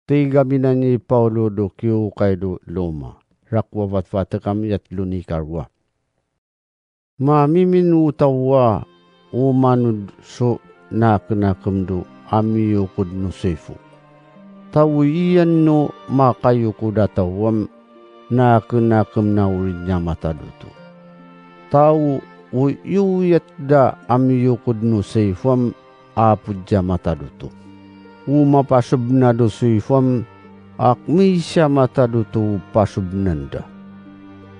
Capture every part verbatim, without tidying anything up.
Tigaminan ni Pawlo do kiwkay do Roma. Rakowa fatfatek kami a tlo nikawrira. Mamimin o tawa o manod so nakenakem do a miyokod no sifo. Ta o iyan no makayokod a tawam nakenakem na ori niya matado to. Ta o iyoyat da a miyokod no sifam apo diya matado to. O mapasobna do sifam, akmi siya matado to o pasobnan da.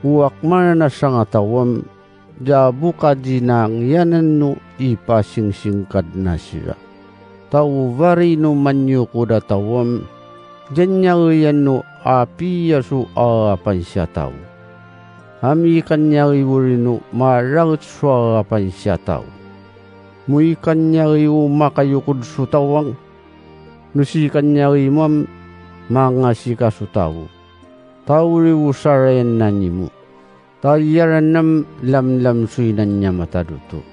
O akmanan a sangatawam, diya bo ka dinangiyanan no ipasingsingkad na sira. Ta o fari no maniyokod a tawam, diya niya iyan no apiya so alapan siya taw. Ami kaniya i ori no maraod so alapan siya taw. Mo i kaniya i o makayokod so tawang, no si kaniya i mam mangasika so taw. Ta ori o sarayan na nimo. Ta iyaran nam lamlam so inan niya matado to.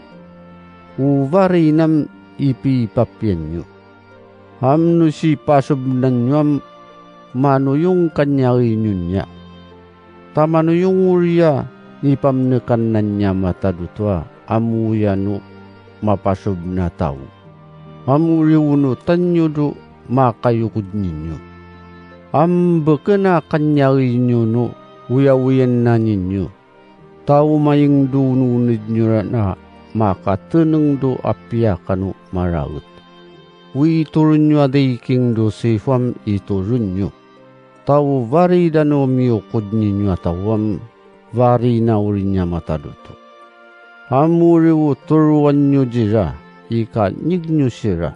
O fari nam i pipapiyan niyo. Amno si pasobnan niyo am manoyong kaniya i niyo niya. Ta manoyong ori a nipamnekanan niya matado to a amoya no mapasobna taw. Amo ori o no tanyo do makayokod ninyo. Ambeken a kaniya i niyo no oyawiyan na ninyo. Ta o maying do noned niyo ra na makateneng do apiya kano maraod. O itoron niyo a diking do sifam itoron niyo. Ta o fari da no miyokod ninyo a tawam, fari na ori niya matado to. Amo ori o tolowan niyo dira, i kanig niyo sira.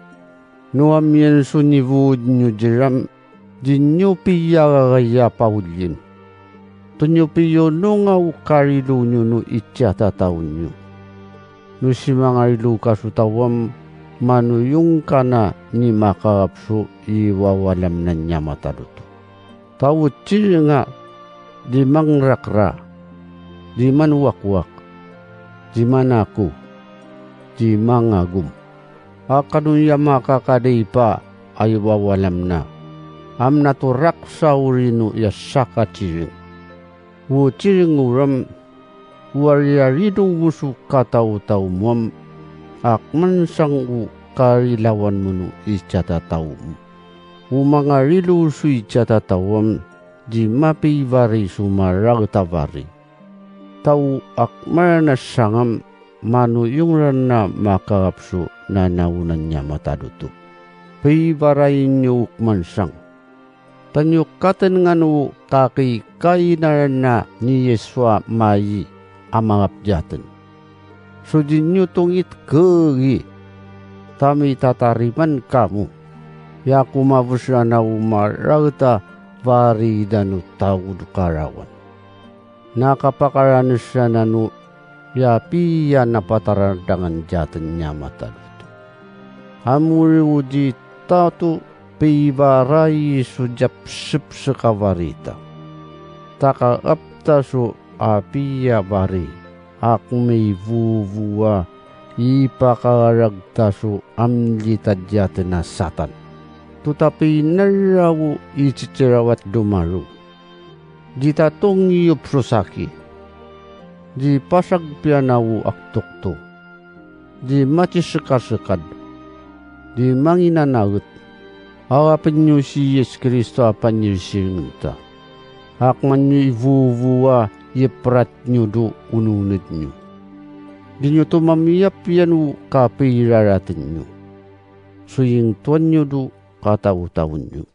No amiyan so nifood niyo dira, di niyo piyalay a paolim. To niyo piyo no nga o karilo niyo no i ciyatataw niyo. No simangarilo ka so tawam, manoyong ka na nimakalap so i wawalamnan niya matado to. Ta o cireng a, di mangerakera, di manwakwak, di manako, di mangagom. Aka no ya makakadipa a i wawalamna. Amna to raksa ori no ya sakacireng. O cireng o ram, o ariyaridong o so katawtaw mo am, akmansang o karilawan mo no i ciyatataw mo. O mangarilo so i ciyatataw am, di mapifari so maraod a fari. Ta o akmanan a sangam, manoyong ra na makalap so nanaonan niya matado to. Pifarayen niyo o kemansang. Ta niyo katenengan o kakikaynaran na ni Yiso a mayi a mangapjaten. So di niyo tongit kegi, ta mitatariman kamo. Ya ko mafos nanaw o maraod a faridan no tao do karawan. Nakapakaranes sa nano ya piya na pataradangan jaten niya matado to. Amori o dita to pifaray so japsep saka farita. Takaap ta so apiya fari, ako mifofo a ipakaradag ta so amlitad jaten a Satan. To tapinaraw i cicirawat do maro. Di tatong i opsosaki. Di pasagpiyanaw o aktok to. Di macisekasekad. Di manginanaet. Alapen yo si Yis Kristo a panilsingen ta. Akman yo i fofo a yeperat nyo do o noned nyo. Di nyo to mamiyapiyan o kapiraraten nyo. Soyingtoan nyo do kataotawen nyo.